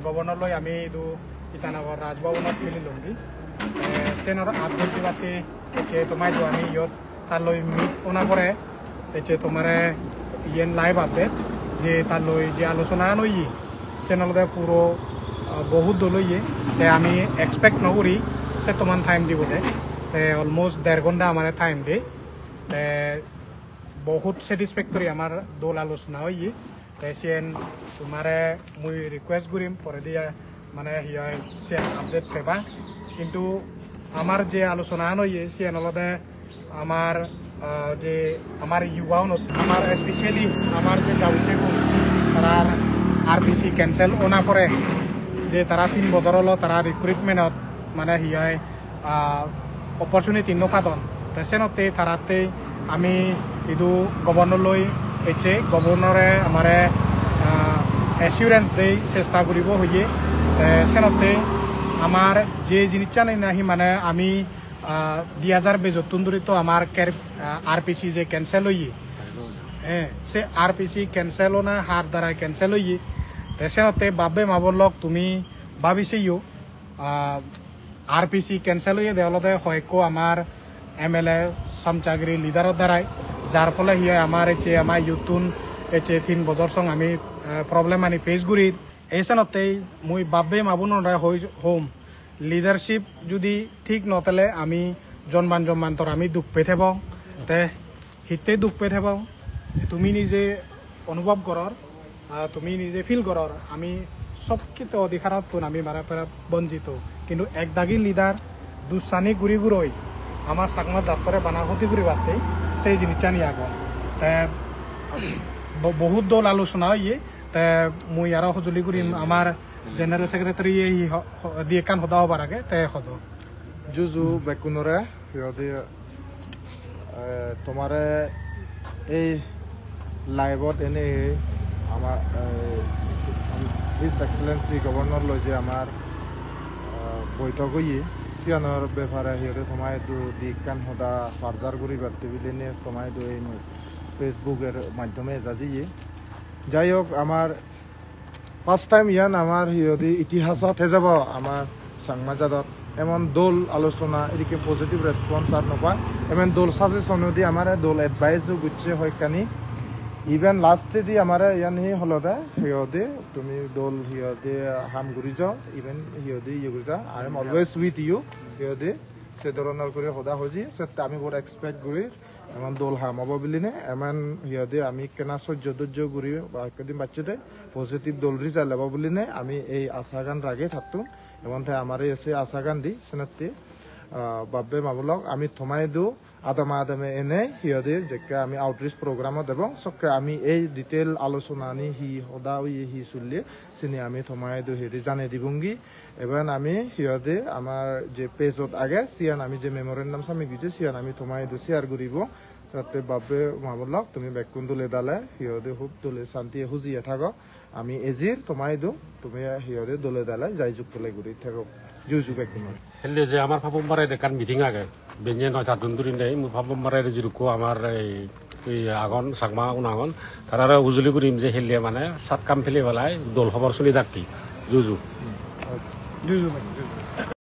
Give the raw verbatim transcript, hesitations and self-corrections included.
Governor loi ami idu Itanagar Raj Bhavanot mililongi. Te senor update dibatte ecche tomaidu ami iyot tar loi meet ona pore ecche tomare iyen live update je tar loi je alochona an oye sen olode puro, ah, bohut dol oye. Te ami expect no guri settoman time dibode. Te almost der ghonta amare time de. Te bohut satisfactory, amar dol alochona oye. Te siyen tomare mui request gurim, poredi, ah, mane hi hoi, siyen update peba. Kintu amar je alochona an oye siyen olode amar, ah, je amar yuwa unot, amar specially amar je gabucche gun, tarar R P C cancel ona pore je tara tin bojor olo tara recruitment ot mane hi hoi, ah, opportunity no padon. Te senotte taratte ami idu governor loi ecche, governore amare, ah, assurance dei chesta guribo hoye. Te senotte amar je jinissani nahi mane ami, ah, di hajar bejottun duri to amar ker-, ah, R P C je cancel oye. Eh, se R P C cancel ona har darai cancel oye. Te senotte babbe ma bon lok tumi babi seyo, ah, R P C cancel oyede olode hoyekko amar M L A samchagiri leader-or darai, jar phole hi hoi amar ecche ama youth-un ecche tin bojor song ami, eh, problem ani face gurir. Ei senottei mui babbe ma bonore hoi hom, leadership judi thik no thele ami jonman jonmantor ami duk pei thebong. Te hittei duk pei thebong, tumi nije onubhob goror, ah, tumi nije feel goror, ami sobkito odhikarottun ami mane pura bonjito. Kintu ek dagi leader dussani guri guroi ama Chakma jattore bana hoti guribatte sei jinissani agon. Te bo-, bohut dol alochona oye. Te mui aro hojoli gurim amar General Secretary-ye hi ho-, ho-, di ekkan hoda hobar age, te hodo. Juju bekkunore, hi hoide, eh, tomare ei live-ot ene amar, eh, His Excellency Governor loi je amar, eh, boitok oye, siyanor bepare hi hoide tomaidu di ekkan hoda parjar guribatte bilinei tomaidu ei mui Facebook-er maddhome eja jiye. Jai hok, amar first time iyan amar hi hoide itihasot thei jabo amar Changma jadot. Emon dol alochona, edikke positive response ar no pai. Emon dol suggestion o di amare dol advice o gocche hoyekkani. Even last di amare iyan hi holode, hi hoide tumi dol hi hoide ham guri jo, even hi hoide iye guri jo. I am always with you, hi hoide se dhoronor guri hoda hoji, sette ami puro expect guri. Emon dol ham obo bilinei, emon hi hoide ami ekkena sojjo dojjo guri ba ekko din bacche de positive dol result obo bilinei ami ei asagan ragei tattun. Emon te amare se asagan di senotte, ah, babbe ma bon lok, ami tomaidu adame adame enei hi hoide jekke ami outreach program-ot ebong sokke ami ei detail alochonani hi hoda oye hi sulle sini ami tomaidu hi hoide janei dibongi. Eben ami hi hoide amar je page-ot age, siyan ami je memorandum submit gocche, siyan ami tomaidu share guribo. Jatte babbe ma bon lok, tumi bekkun dole dale hi hoide hub dole santiye hujiye thago. Ami ejir tomaidu, tumi hi hoide dole dale jai jukkole guri thago. Juju bekkun. Helle je amar Pabom Barai ekkan meeting age. Benye noi sattun durinei, mui Pabom Barai jidukko amar ei, ei agon, Chakma un agon. Tarare ujuli gurim je helle mane sat kam pele belai dol hobor suni dakki. Juju. Juju bhai, juju.